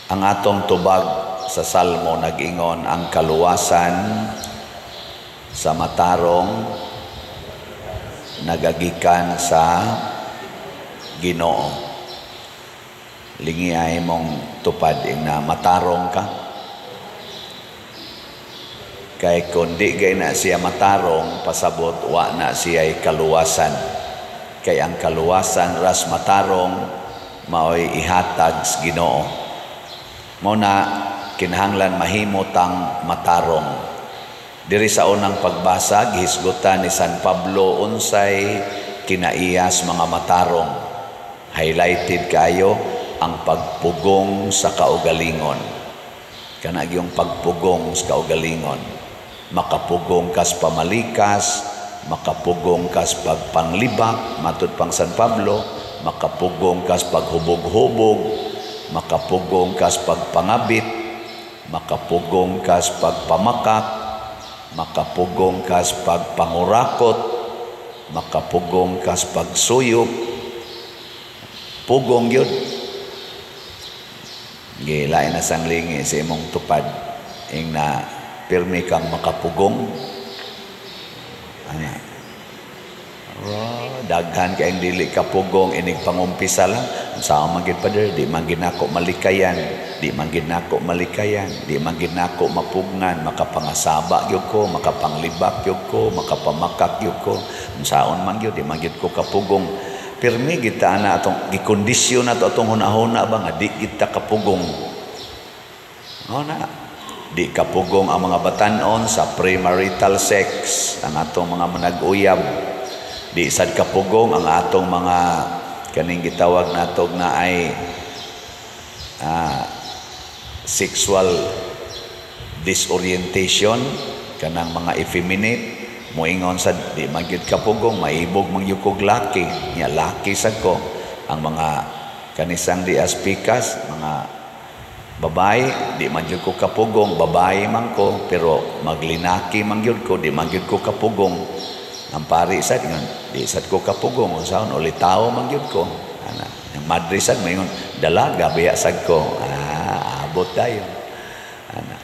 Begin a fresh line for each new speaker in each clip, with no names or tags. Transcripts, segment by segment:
Ang atong tubag sa Salmo nag-ingon ang kaluwasan sa matarong nagagikan sa Ginoo. Lingi ay mong tupad ing na matarong ka. Kay kung di gay na siya matarong, pasabot wa na siya kaluwasan. Kay ang kaluwasan ras matarong maoy ihatag sa Ginoo. Mao na kinahanglan mahimo tang matarong. Diri sa unang pagbasa, gihisgutan ni San Pablo unsay kinaiyas mga matarong. Highlighted kayo ang pagpugong sa kaugalingon. Kana gyung pagpugong sa kaugalingon. Makapugong kas pamalikas, makapugong kas pagpanglibak, matud pang San Pablo, makapugong kas paghubog-hubog, makapugong kas pagpangabit, makapugong kas pagpamakak, makapugong kas pagpangurakot, makapugong kas pagsuyop. Pugong yun. Gilain na sang lingi sa imong tupad ing na pirmi kang makapugong. Ana. Oh, daghan kay dili kapugong inig pangumpisa lang. Unsa man gid, Pader, di man gid nako malikayan, di man gid nako malikayan, di man gid nako mapugnan, makapangasaba gyud ko, makapanglibak gyud ko, makapamakak gyud ko. Unsaon man gyud, di man gyud ko kapugong. Pirmi gid ta ana atong gikondisyon nato atong hunahuna ba nga di gid ta kapugong. Mao na. Di kapugong ang mga batan-on sa premarital sex, ang atong mga manag-uyab. Di sad kapugong ang atong mga kaning gitawag natog na ay sexual disorientation, kanang mga effeminate. Moingon sa di man gyud kapugong, maibog man gyud kog laki nya, laki sad ko. Ang mga kanisang di aspikas mga babae, di man gyud ko kapugong, babae man ko pero maglinaki man gyud ko, di man gyud ko kapugong. Ang pari sad ingon, di sad ko kapugong, unsaon, ulitawo man gyud ko ana. Ang madre sad moingon, dalaga biya sad ko. Abot dayon ana,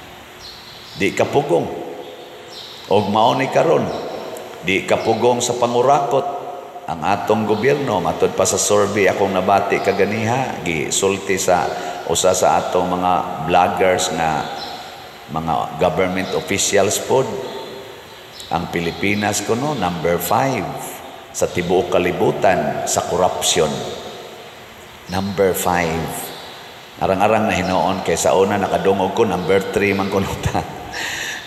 di kapugong. Og mao ni karon, di kapugong sa pangurakot ang atong gobyerno, matud pa sa survey akong nabati kaganiha, gisulti sa usa sa atong mga vloggers nga mga government officials pod, ang Pilipinas kuno number 5 sa tibuok kalibutan sa corruption. Number 5. Arang-arang na hinuon kay sa una nakadungog ko number 3 man kuno ta.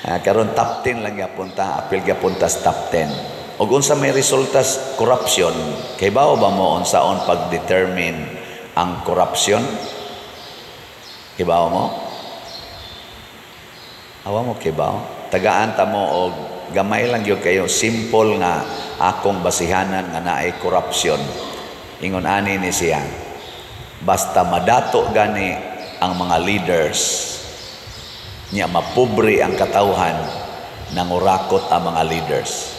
Karon top 10 lang gyapon ta, apil gyapon ta sa top 10. Og unsa may resulta sa corruption? Kay bao ba mo unsaon pag-determine ang corruption? Kibaw mo? Awa mo kibaw? Tagaan ta mo og gamay lang gyud kayo, simple nga akong basihanan nga naay corruption. Ingon ani ni siya. Basta madato gani ang mga leaders nya mapobre ang katawhan, nangurakot ang mga leaders.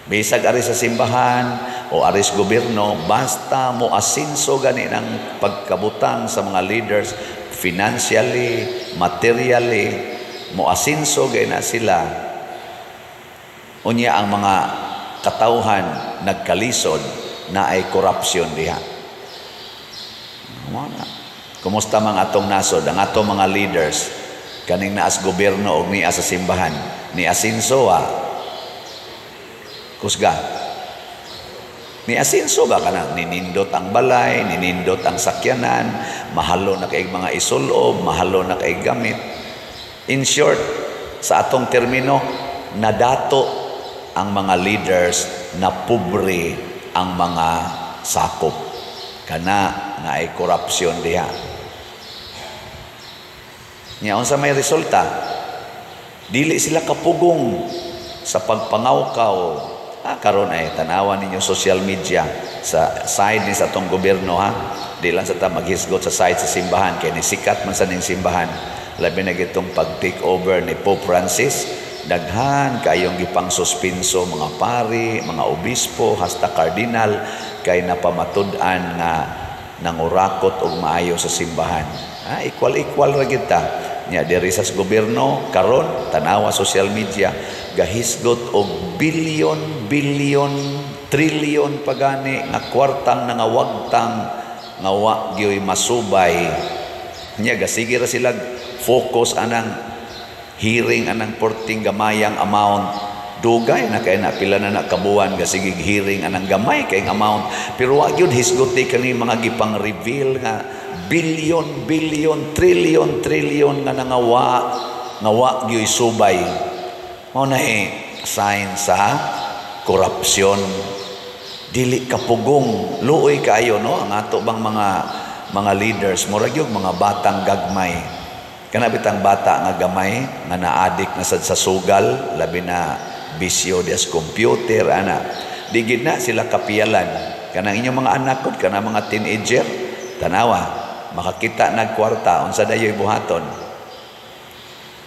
Bisag ari sa simbahan o ari sa gobyerno, basta mo asinso gani ng pagkabutang sa mga leaders financially, materially, mo asinso gay na sila. Unya ang mga katawhan nagkalisod, na ay corruption diha. Mao na. Kumusta mang atong nasod, ang atong mga leaders kaning naas gobyerno og niya sa simbahan, ni asinso ah? Kusga. Ni asinso ba kanang ninindot ang balay, ninindot ang sakyanan, mahalo na kay mga isulob, mahalo na kay gamit? In short, sa atong termino, nadato ang mga leaders na pobre ang mga sakop. Kana na ay korupsyon diha. Nya unsa may resulta? Dili sila kapugong sa pagpangawkaw. Karon ay tanawan ninyo social media sa side ni sa atong gobyerno ha. Di lang sa ta maghisgot sa side sa simbahan kay ni sikat man sa ning simbahan. Labi na gitong pag-take over ni Pope Francis, daghan kayong gipang suspinso mga pari, mga obispo, hasta cardinal kay napamatud-an nga Nangurakot og maayo sa simbahan. Ah, equal-equal ra gyud ta. Nya diri sa gobyerno karon, tanawa social media, gahisgot og billion, billion, trillion pagani nga kwartang nangawagtang nga wa gyoy masubay. Nya gasige ra sila focus anang hearing anang porting gamayang amount. Dugay na kay na, pila na na kabuan gasige hearing anang gamay kay amount, pero wa gyud hisguti kani mga gipang reveal nga billion, billion, trillion, trillion nga nangawa nga wa gyoy subay. Mao na eh sign sa korupsyon. Dili kapugong, luoy kaayo, no, ang ato bang mga leaders, murag yung mga batang gagmay. Kana bitang bata nga gamay nga naadik na sad sa sugal, labi na bisyo des computer ana. Di gid na sila kapiyalan. Kanang inyong mga anak kod, kana mga teenager, tanawa, makakita nag kwarta, unsa dayoy buhaton?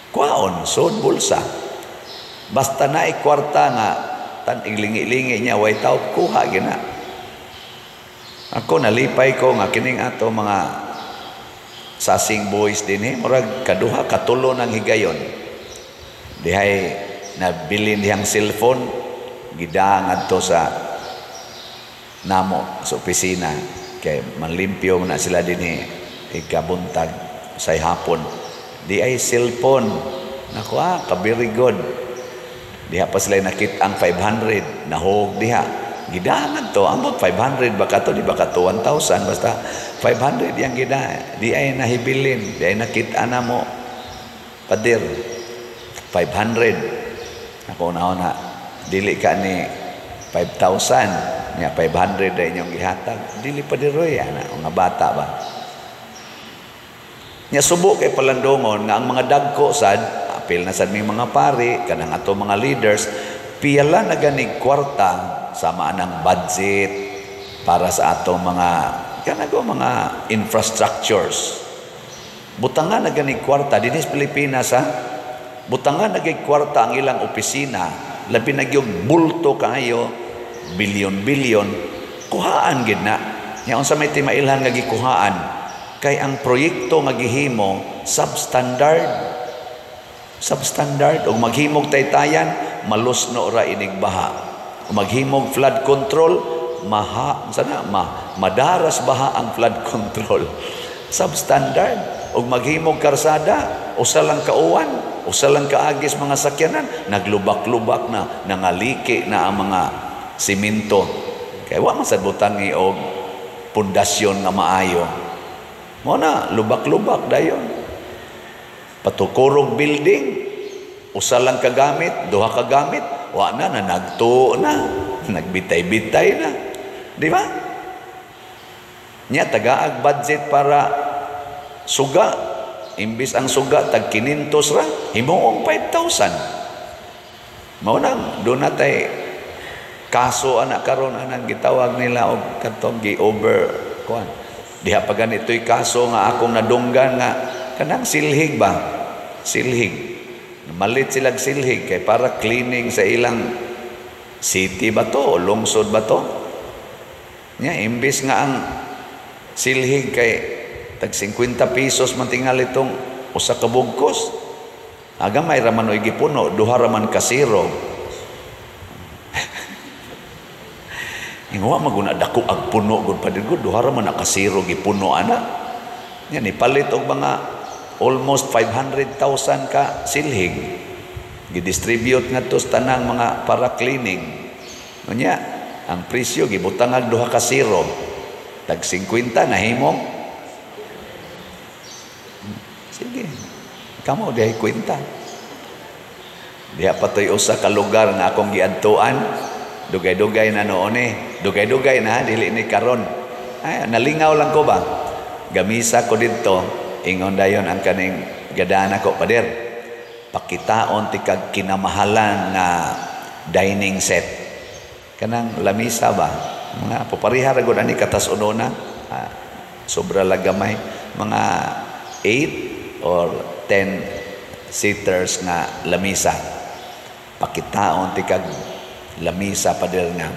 Kwaon sud bulsa. Basta na kwarta nga tan iglingi-lingi niya way taw, kuha gina. Ako nalipay ko nga kining ato mga sasing boys dinhi, murag kaduha katulo ng higayon dihay nabilin dihang cellphone, gidaan ngadto sa namo sa opisina kay manlimpyo na sila dinhi ikabuntag say hapon. Di ay cellphone nako, ah, ka very good. Diha pa sila nakit ang 500, nahog diha, gidangan to. Ambot 500 ba kato, di ba kato 1,000, basta 500 yang gida. Di ay nahibilin, di ay nakita na mo, pader, 500. Ako na na dili ka ni 5,000 nya, 500 na inyong gihatag. Dili pa diroy ana mga bata ba nya. Subo kay palandongon nga ang mga dagko sad, apil na sad may mga pari, kanang ato mga leaders, piyala na ganig kwarta sama anang budget para sa ato mga kanago mga infrastructures. Butangan na ganig kwarta dinhi sa Pilipinas, ha. Butangan na ganig kwarta ang ilang opisina, labi na gyud bulto kaayo, bilyon-bilyon, kuhaan gid na. Nya unsa may timailhan nga gikuhaan? Kay ang proyekto nga gihimo substandard. Substandard. Og maghimog taytayan, malusno ra inig baha. Og maghimog flood control, maha sana ma madaras baha ang flood control. Substandard. Og maghimog karsada, usa lang kauwan, usa lang kaagis mga sakyanan, naglubak-lubak na, nangaliki na ang mga simento. Kay wa man sad butangi og pundasyon nga maayo. Mo na lubak-lubak dayon. Patukurog building, usa lang kagamit, duha kagamit, wa na, nanagtuo na, nagbitay-bitay na. Di ba? Nya tagaag budget para suga, imbis ang suga tag 500 ra, himuong 5,000. Mao nang doon na tay kaso ana karon anang gitawag nila og katong gi over kuan. Diha pa ganito'y kaso nga akong nadunggan nga kanang silhig ba? Silhig. Malit silag silhig kay para cleaning sa ilang city ba to o lungsod ba to? Nya imbis nga ang silhig kay tag 50 pesos man tingali itong usa ka bugkos. Aga may raman oy gipuno, duha raman ka zero. Ingon maguna dako ag puno gud pa gud, duha ra man ka zero gipuno ana. Nya nipalit og mga almost 500,000 ka silhig. Gidistribute ngadto sa tanang mga para cleaning. Unya, ang presyo gibutangag duha ka zero. Tag 50 nahimong. Sige. Kamo dihay kwenta. Diha pa to'y usa ka lugar nga akong giadtuan. Dugay-dugay na noon eh. Dugay-dugay na, dili ni karon. Ay, nalingaw lang ko ba? Gamisa ko didto, ingon dayon ang kaning gadana ko, pader. Pakitaon ti kag kinamahalan nga dining set. Kanang lamisa ba? Mga popariha ra gud ani katas unona. Ah, sobra lang gamay. Mga 8 or 10 seaters nga lamisa. Pakitaon ti kag lamisa, pader, nga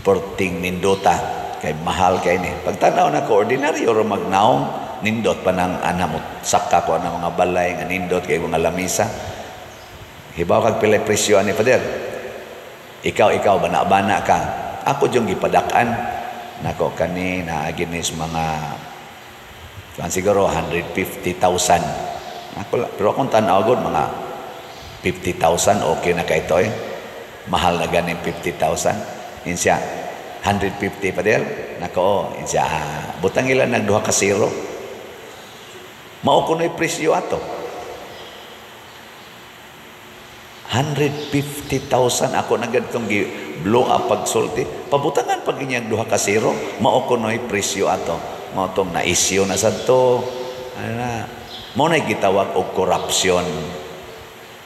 porting nindota. Kay mahal kay ni. Pagtanaw na ko, ordinaryo ro magnaong, nindot pa ng ana mo, saka ko ang mga balay nga nindot kay mga lamisa. Hibaw kag pilay presyo ani, Father? Ikaw bana-bana ka. Ako yung gipadak-an nako kani naagi ni mga kuan siguro 150,000. Ako pero akong tan-aw gud, mga 50,000 okay na kay ito eh. Mahal na ganing 50,000. Insiya 150, Father. Nako, oh, insiya ah, butang ila nag duha ka zero. Mao kuno'y presyo ato. 150,000 ako na gadtong gi blow up pagsulti. Pabutangan pag inyang duha ka zero, mao kuno'y presyo ato. Mao tong na-issue na sadto. Ano na? Mao na gitawag og corruption.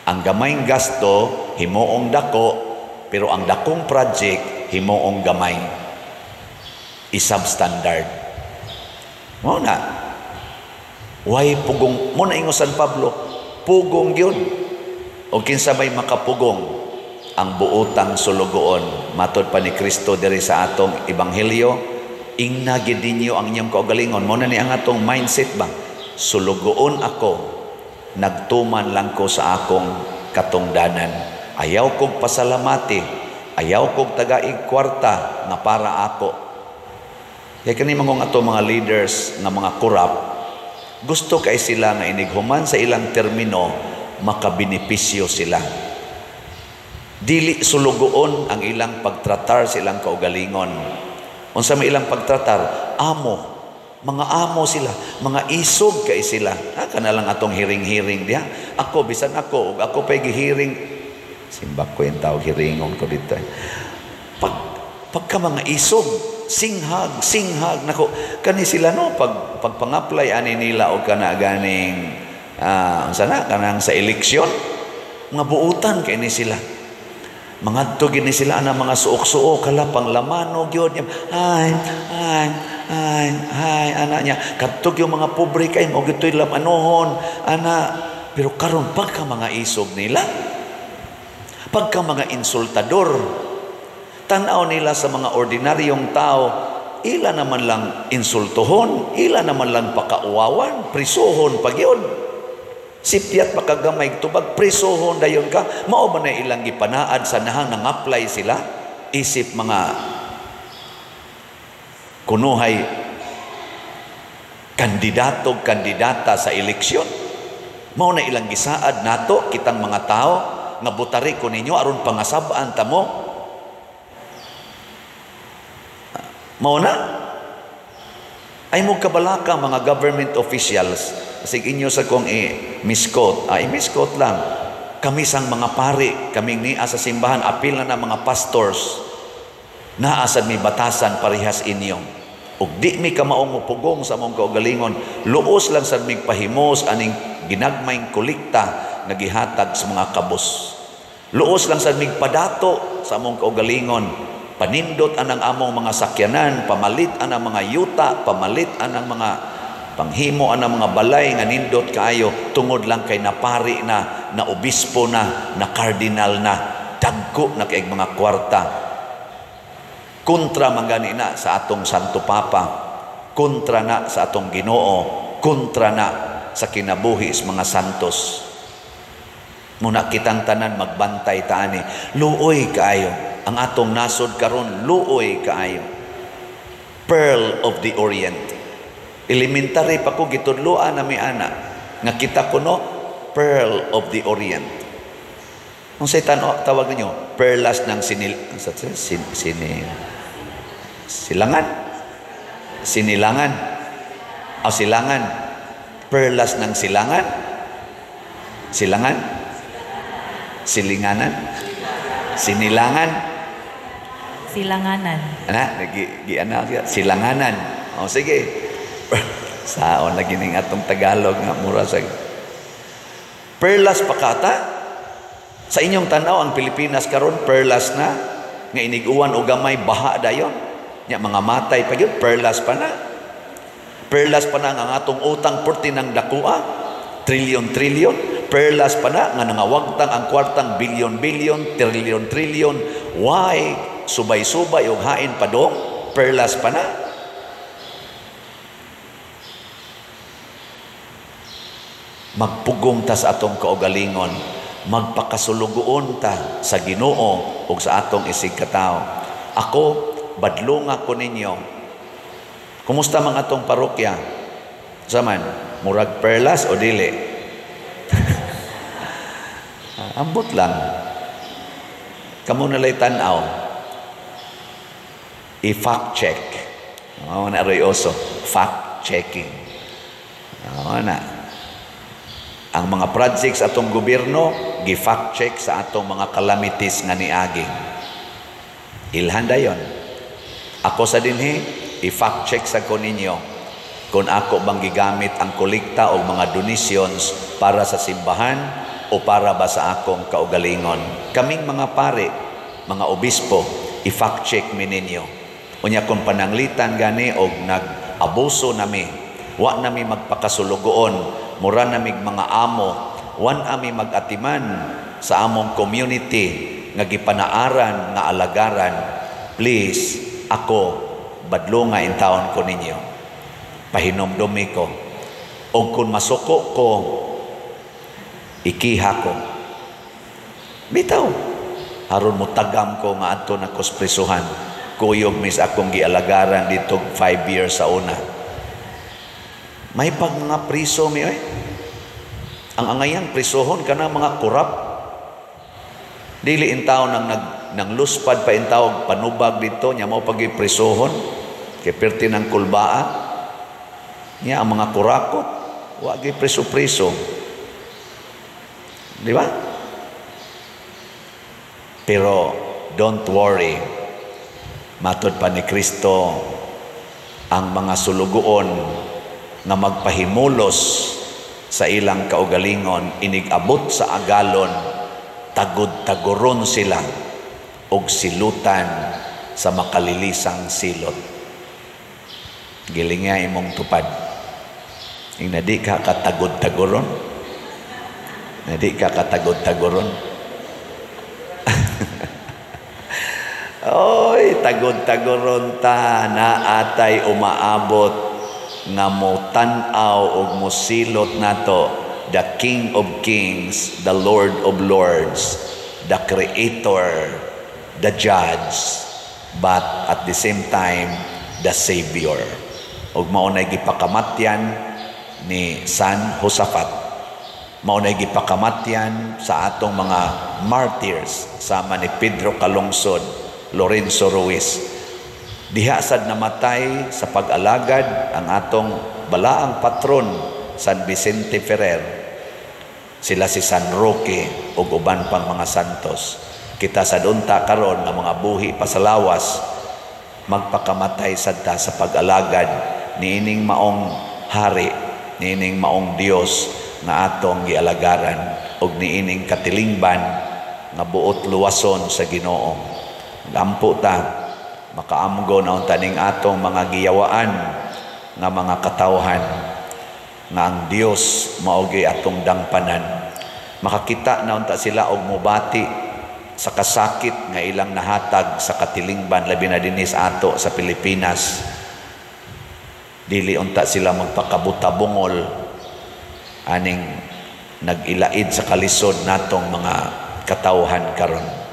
Ang gamayng gasto himuong dako, pero ang dakong project himuong gamay. I-substandard. Mao na. Why pugong mo na ingon San Pablo, pugong gyud. O kinsa may makapugong ang buotang sulugoon? Matod pa ni Kristo diri sa atong ebanghelyo, ingna gid ninyo ang inyong kaugalingon. Mo na ni ang atong mindset ba? Sulugoon ako, nagtuman lang ko sa akong katungdanan. Ayaw kog pasalamati, ayaw kog tagaig kwarta nga para ako. Kaya kani mga ato mga leaders nga mga corrupt, gusto kay sila nga inighuman sa ilang termino, makabenepisyo sila. Dili sulugoon ang ilang pagtratar sa ilang kaugalingon. Unsa may ilang pagtratar? Amo. Mga amo sila, mga isog kay sila. Ha, kana lang atong hiring-hiring diha. Ako bisan ako, ug ako pa'y gihiring. Simbak ko yung tao, hiringon ko dito. Pag pagka mga isog, singhag, singhag nako kani sila no, pag pagpang-apply ani nila og kana ganing unsa na kanang sa eleksyon, mga buutan kay ni sila. Mangadto gid ni sila ana mga suok-suok, kala pang lamano gyud. Ay, ay, ay, ay, ana niya. Kadto yung mga pobre kay mo gitoy lamanohon ana, pero karon pagka mga isog nila, pagka mga insultador, tan-aw nila sa mga ordinaryong tao, ila naman lang insultuhon, ila naman lang pakauwawan, prisuhon pag yun. Sipyat pakagamay tubag, prisuhon dayon ka. Mao ba na ilang gipanaad sa nahang nang-apply sila? Isip mga kunuhay kandidato kandidata sa eleksyon. Mao na ilang gisaad nato kitang mga tao nga butari ko ninyo aron pangasab-an ta mo. Mao na ay mo kabalaka mga government officials. Kasi inyo sa kong i-misquote, i-misquote lang. Kami sang mga pari, kaming niya sa simbahan, apil na na mga pastors, naasad mi batasan parehas inyo. Ug di mi kamaong mupugong sa among kaugalingon, luos lang sad mig pahimos aning ginagmayng kolekta nga gihatag sa mga kabos. Luos lang sad mig padato sa among kaugalingon. Panindot anang among mga sakyanan, pamalit anang mga yuta, pamalit anang mga panghimo anang mga balay nga nindot kaayo tungod lang kay napari na, na obispo na, na kardinal na, dagko na kay mga kwarta. Kontra man gani na sa atong Santo Papa, kontra na sa atong Ginoo, kontra na sa kinabuhi sa mga santos. Muna kitang tanan magbantay taani, luoy kaayo ang atong nasod karon, luoy kaayo. Pearl of the Orient. Elementary pa ko gitudloan na mi ana nga kita kuno Pearl of the Orient. Unsay tawag ninyo? Perlas ng sinil sin, sin, silangan. Sinilangan. O silangan. Perlas ng silangan. Silangan. Silinganan. Sinilangan.
Silanganan.
Ana, gi ana silanganan. O sige. Saon lagi ning atong Tagalog nga mura sa perlas pakata. Sa inyong tanaw ang Pilipinas karon perlas na nga iniguan og gamay baha dayon. Nya mga matay pa gyud, perlas pa na. Perlas pa na ang atong utang perti ng dakua, trilyon-trilyon. Perlas pa na nga nangawagtang ang kwartang bilyon-bilyon, trilyon-trilyon. Why subay-subay og hain padong? Perlas pa na. Magpugong ta sa atong kaugalingon, magpakasulugoon ta sa Ginoo ug sa atong isig katawo. Ako, badlonga ko ninyo. Kumusta mga atong parokya? Saman, murag perlas o dili? Ambot lang. Kamu nalay tan-aw. I-fact check. Oh, na aroy oso. Fact checking. Oh, na. Ang mga projects atong gobyerno, gi-fact check sa atong mga calamities nga niagi. Ilhan dayon. Ako sa dinhi, i-fact check sa ko ninyo kung ako bang gigamit ang kolekta o mga donations para sa simbahan o para ba sa akong kaugalingon. Kaming mga pare, mga obispo, i-fact check mi ninyo. Unya kung pananglitan gani og nag-abuso nami, wa nami magpakasulugoon, mura namig mga amo, wan ami mag-atiman sa among community nga gipanaaran nga alagaran, please, ako badlonga intawon ko ninyo. Pahinomdumi ko. Og kung masuko ko, ikiha ko. Bitaw. Haron mo tagam ko nga adto na prisuhan. Kuyog mis akong gialagaran dito 5 years sa una. May pag mga priso mi oy. Ang angayang prisuhon kana mga korap. Dili intaw nang nag nang luspad pa intaw panubag dito nya mao pagi prisuhon kay perti ng kulbaa. Nya ang mga kurakot wa gi priso-priso. Di ba? Pero don't worry. Matod pa ni Kristo ang mga sulugoon nga magpahimulos sa ilang kaugalingon inig-abot sa agalon, tagod-tagoron sila og silutan sa makalilisang silot. Gilinga imong tupad. Ing nadi ka katagod-tagoron. Nadi ka katagod-tagoron. Oy, tagod-tagoron ta naatay umaabot nga mo tan-aw og mosilot nato the King of Kings, the Lord of Lords, the Creator, the Judge, but at the same time the Savior. Og mao nay gipakamatyan ni San Josafat. Mao nay gipakamatyan sa atong mga martyrs sama ni Pedro Calungsod, Lorenzo Ruiz. Diha sad namatay sa pag-alagad ang atong balaang patron San Vicente Ferrer. Sila si San Roque ug uban pang mga santos. Kita sad unta karon nga mga buhi pa sa lawas magpakamatay sad ta sa pag-alagad niining maong hari, niining maong Dios nga atong gialagaran ug niining katilingban nga buot luwason sa Ginoo. Gampo ta makaamgo na unta ning atong mga giyawaan nga mga katawhan nga ang Dios mao gyud atong dangpanan. Makakita na unta sila og mobati sa kasakit nga ilang nahatag sa katilingban, labi na dinhi sa ato sa Pilipinas. Dili unta sila magpakabutabungol aning nag-ilaid sa kalisod natong mga katawhan karon.